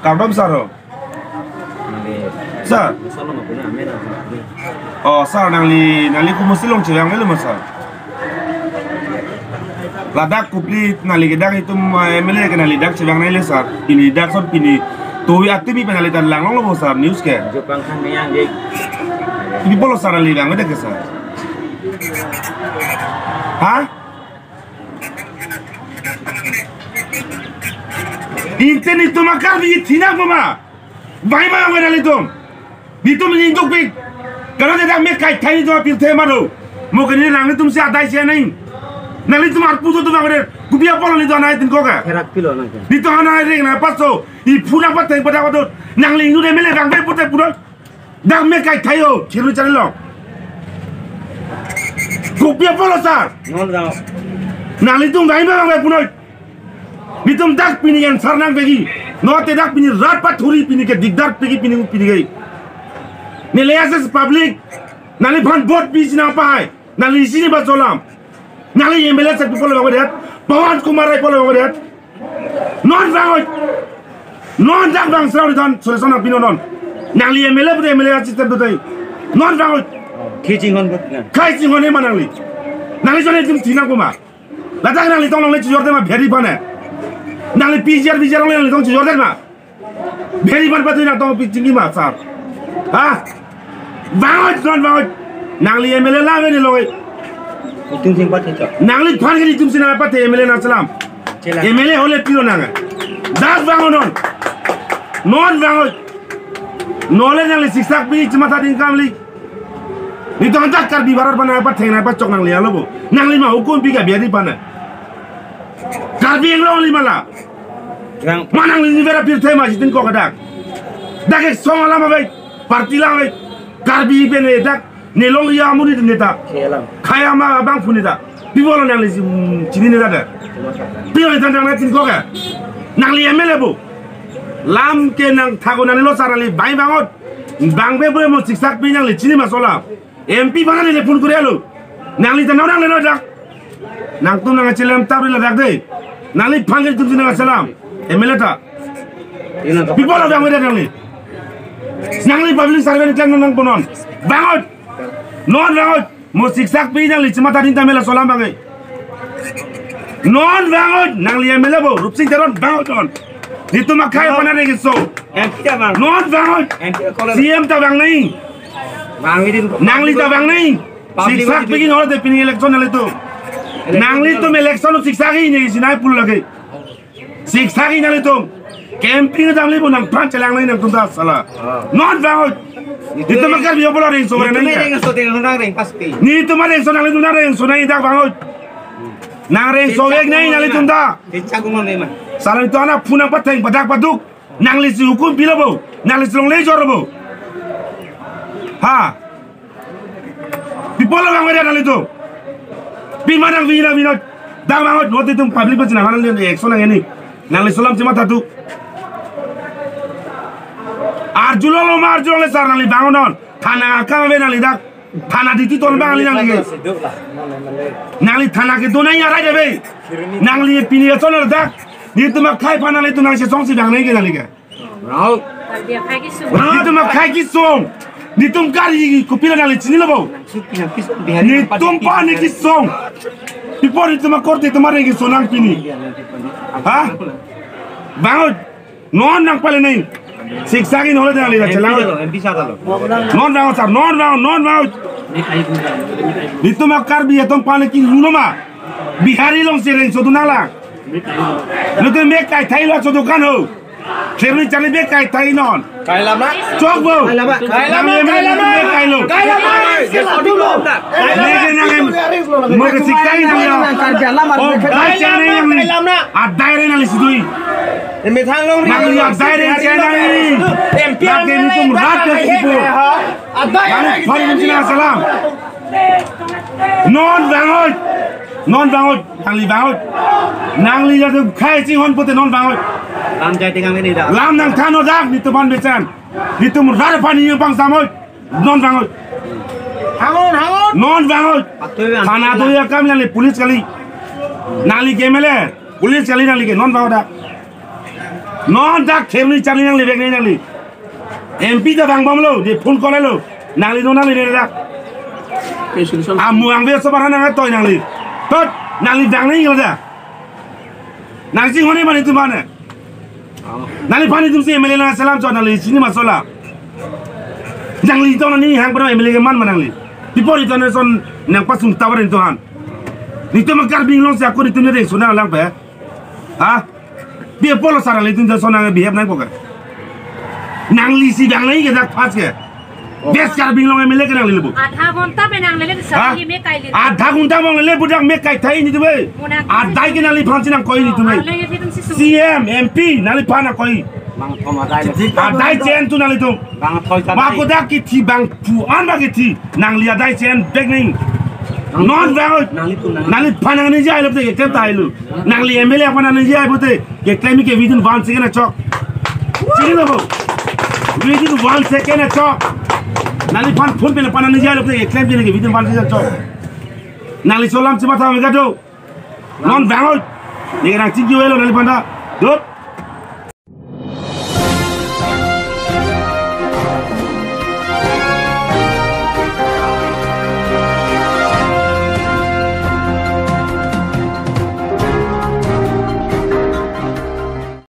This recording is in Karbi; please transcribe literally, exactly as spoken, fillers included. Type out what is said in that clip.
Kardom sir ho. Sir. Oh, sir, nangli, nangli komatsi along chevang avelo ma, sir? Ladak Kopili nangli ke dak itum, eh, M L A ke nangli dak chevang nangji le, sir. Pini dak son pini. Tovi atumi pen nangli ta langlonglo bo, sir, news ke. Jopang khan yang je. Pini pulo, sir, nangli vangvedet ke, sir? Ha? Inte netum akarbi thinang ma? Vangve ma nanglitum? Netum ningdukpik. Karena tidak me kai thai netum apirthe ma do. Mo ke ne nanglitum si adai si nang. Nanglitum arpu do tum vangvedet. Kopi apotlo netum anai tin ko ka? Therak pilo nang ke. Netum anai reng nangpaso. Iphu nangpatheng padak padak. Nangli nu M L A vangve pute pudon. Dak me kai thai ho, chiru chari lo. Kopi apotlo sir? Nol dao. Nanglitum vangve ma vangve punoi. Netum dak pini answer nangvekji. Non te dak pini rat pathuri pini ke dikdar pekji pini pini ke. Neli as a public. Nangliphan vote pisi nangpahai. Nangli chini ba cholam. Nangli M L A sir pi apotlo vangvedet. Pawan Kumar Rai apotlo vangvedet. Non vangoi. Non dak vang srau di don solution nangpinon non. Nangli M L A pute M L A assistant pute. Non vangoi. Khai chinghon pute. Khai chinghon he ma nangli. Nangli jone jim thinang ko ma. Ladak nanglitum longle chijordet ma bihari aphan he. Nangli P G R V G R longle nanglitum chijordet ma. Bihari aphan patui nangtum pi chingki ma sir. Ha? Vangoi, non vangoi. Nangli M L A la veni loi. Itum sing pat chok. Nangliphan ke itum sina pat M L A nangchelam. Chelam. M L A hole pilo nang. Dak vangoi non. Non vangoi. Nole nangli siksak pi chimatha ding kamli. Netum dak Karbi barat aphan nangpatheng nangpachok nangli alo bo. Nangli ma hukum pi ke bihari aphan he. Karbi Anglong li ma la. Yang ma nangli ni vera pirthe ma chitin ko kadak. Dak ek song alam ave, party alam ave. Karbi pen ne dak, ne longri amonit ne ta. Kaya ma abang phu ne ta. Pi apotlo nangli si, mm, chini ne ta de. Pi apotlo nangli tin ko ka? Nangli M L A bo. Lam ke nangthak-o nanglilo sir nangli vang vangot. Vangve bre mo siksak pi nangli chini ma cholam. M P aphan neli phone kori alo. Nangli ta nang nangle no dak. Nangtum nangchelam ta ri ladak de. Nangliphan ke itum si nangchelam. M L A ta. Pi apotlo vangvedet nangli? Nangli public servant klem nangpo non. Vangot. Non vangot. Mo siksak pi nangli chimatha ding ta M L A cholam vangve. Non vangot. Nangli M L A bo. Rupsing Teron vangot non. Netum akhai aphan areng keso. M P ta vang. Non vangot. M P ta kolom. C M ta vang nai. Vang idin. Nangli ta vang nai. Public siksak pi ke non te pini election nanglitum. Election nanglitum election siksak ke ne si nai pulo lagi. Siksak ke nanglitum. Campaign damli bo nangphan chelang nai nangtum ta sala. Ah. Non vangot. Netum akar bi apotlo rengso nang. Netum rengso te nang reng pas pi. Netum rengso nanglitum nangrengso nai dak vangot. Nangrengso vek nai nanglitum ta. Kecha kumon ne ma. Sala netum ana phun nangpatheng padak paduk. Nangli si hukum pilo bo. Nangli si longle jor bo. Ha. Pi apotlo vangvedet nanglitum? Pi ma nangvina vina. Dak vangot non te itum public pachina mana le action nang ini. Nangli cholam chimatha tu. Arjulonglo ma arjulongle sir nangli vangot non. Thana akam ave nangli dak. Thana duty ton bang nangli nangli ke. Nangli thana kedo nai arai debe. Nangli pini ya chon dak. Netum akhai aphan nanglitum nangchesong si vang nai ke nangli ke. Rau. Netum akhai kesung. Netum kari kopilo nangli chinilo bo. Netum aphan ne kesung. Pi apot netum akorte atum areng keso nang pini. Ha? Vangot. Non nangpale nai. Siksak ke nole nangli ta chelang. M P sir alo. Non vangot sir. Non vangot. Non vangot. Netum akarbi atum aphan ne kelu no ma. Bihari along si rengso dun nanglang. Netum me kai thai lo so dukan ho. Cherni charli me kai thai non. Kai lam na? Chok bo. Kai lam na? Kai lam na? Nang ye me kai lo. Kai lam na? Kai lam na? Neke nang em. Mo ke siktai nang ya. Oh, kai channel yang ni. Kai lam na? Adai re nangli si dui. Methang long ri. Nangli adai re channel ni. M P nang ke netum rat ke sipu. Adai. Nangli phari netum china salam. Non vangot. Non vangot. Nangli vangot. Nangli jadu khai chinghon pute non vangot. Lam jai tingang ini dah. Lam nangthan o dak netum aphan besen. Netum rat aphan ni bang samot. Non vangot. Hangon, hangon. Non vangot. Patui vangot. Thana tu ya kam nangli police kali. Nangli ke M L A. Police kali nangli ke non vangot dak. Non dak themni charli nanglivek nangji nangli. M P ta vangbomlo, de phone call lo. Nangli non nangli ne dak. Amu angve so barha nang atoi nangli. Tot, nangli vang nangji lo da. Nangchinghon ne mane itum mane. Nangliphan itum si M L A nangselam chot nangli chini ma sola. Nangli to nangning hang pura M L A keman ma nangli. Pi apot itum ason nangpasung tovar itum han. Netum Karbi Anglong si ako netum ne reng sona lang pe. Ha? Pi apotlo sar nangli itum ason nang behave nangpo ke. Nangli si vang nangji ke dak pas ke. West Karbi Anglong M L A ke nangli le bu. Adha ghonta pen nanglele Ha? Sari me kaili. Adha ghonta nanglele bu dak me kai thai netum e. Muna Adai ke nangliphan si nangkoi netum e. Arleng itum si su. C M, M P, nangliphan nangkoi. Bang thom adai le. Adai chen tu nanglitum. Bang thoi sa. Ba ko dak kithi bang pu an ba kithi. Nangli adai chen bek ning. Non vang oi. Nanglitum nang. Nangliphan nangningje lo te keklem tahai lo. Nangli M L A aphan nangningje lo te keklem ke within one second achok. Chini lo bo. Within one second achok. Nangliphan phone pen aphan nangningje lo te keklem ke within one second achok. Nangli solam chima tha mega do. Non vang oi. Ne nangchingki oi lo nangliphan ta. Dot.